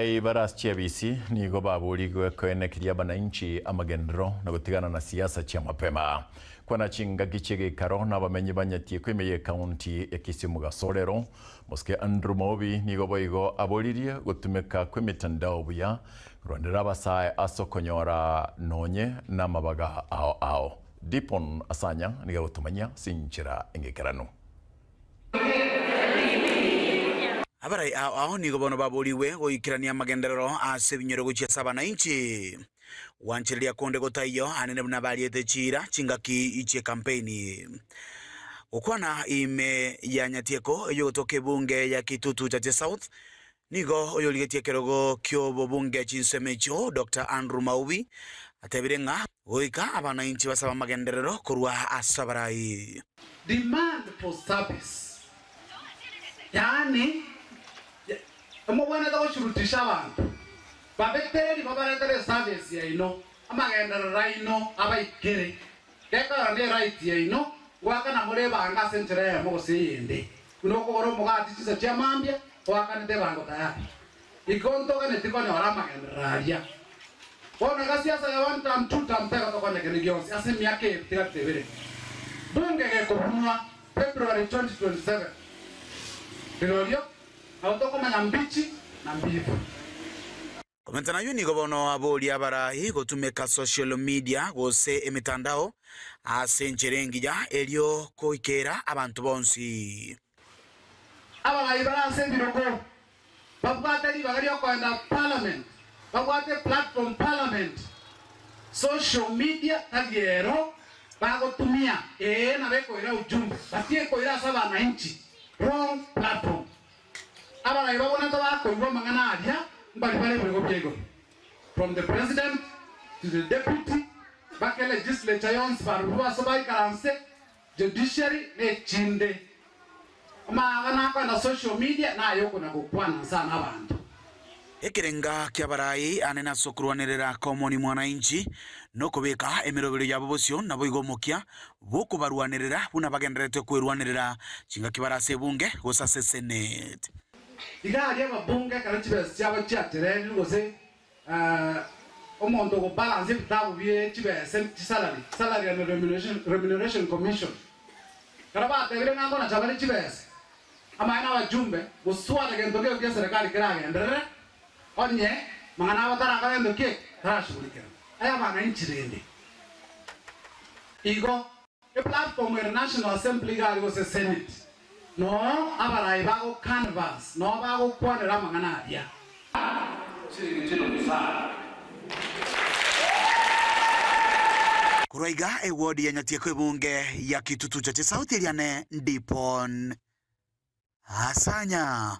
Bare ase chiabisi nigo baborigwe koenekeria abananchi amagenderero na gotigana na siasa chia mapema. Kwana chingaki chi'egeikaro na abamenyi ba Nyatieko ime y'ecounty ya Kisii Omogaso rero, Mosike Andrew Maobi nigo boigo aboririe gotumeka kw'emitandao buya korwanera abasae ase okonyora nonye namabaga ao ao. Dipon Asanya nigo agotomanyia ase enchera engekeranu. Abarai ao ao nigo bono baborigwe goikerania amagenderero ase ebinyoro gochia ase abanainchi. Gwanchereria konde gotaiyo anene buna bariete chiira chingaki chi'ekampeini. Gokwana ime ya Nyatieko eyogotoka ebunge ya Kitutu Chache South, Nigo oyorigetie ekerogo ki'obobunge chinsemo echio, Doctor Andrew Maubi, atebire ng'a goika abanainchi basabe amagenderero korwa ase abarai. Demand for service, yaani mobwenerete goshurutisha abanto babetereri babaretere eservice yaino, amagenderero aino abaikere. Gekogera ne right yaino goakana more ebango ase enchera eyemo gose eyende. Buna okogora omogati chinsa chia mambia, oakanete ebango tayari. Igo ntoganeti konyora amagenderero aria. Bono iga siasa ya one term, two term tegotokonya kende gionsi ase emiaka eye tigarete ebere. Bunge gekobunwa February 2027 rirorio nabo tokomanya mbichi na mbibu. Komenta nayio nigo bono aboria abarai gotumeka social media gose emetandao ase enchera engiya erio goikera abanto bonsi. Abarai bare ase ebirogo babwate ribaga riokoenda parliament, babwate platform parliament, social media tari ero bagotumia, ee nabo ekoira ujumbe but ekoira ase abanainchi, wrong platform. Abarai babonete bakoigwa amang'ana aria mbari bare ebirogo bia igoro, from the president to the deputy, mpaka elegislature yonsi barobwo baso baikaranse, judiciary na echinde. Amang'ana akoenda social media naye okona gokwana nsa na abanto. Ekerenga ki'abarai anene ase okorwanerera komoni mwananchi, na okobeka emeroberio yabo bosio, naboigo omokia bw'okobarwanerera buna bagendererete kwerwanerera chingaki bare ase ebunge gose ase eseneti. Iga aria ababunge ekero chibesa chiabo chiaterenirwe gose omonto ogobalansa ebitabu bie chibesa chisalary, Salary and Remuneration Commission, ekero batebire ng'a nkonacha bare chibesa, Amaene abajumbe, goswara gento kegio kia serikali keragenderere, onye mang'ana abo tarakora gento ki tarashugulikera. Aye abananchi rende, igo eplatform ere National Assembly iga aria gose Senate, noo abarai bago canvass, noo bagokwanera amang'ana aria. Chiringi chinusu sana. Korwa iga ewodi ya Nyatieko ebunge ya Kitutu Chache South eriane Ndipon Asanya.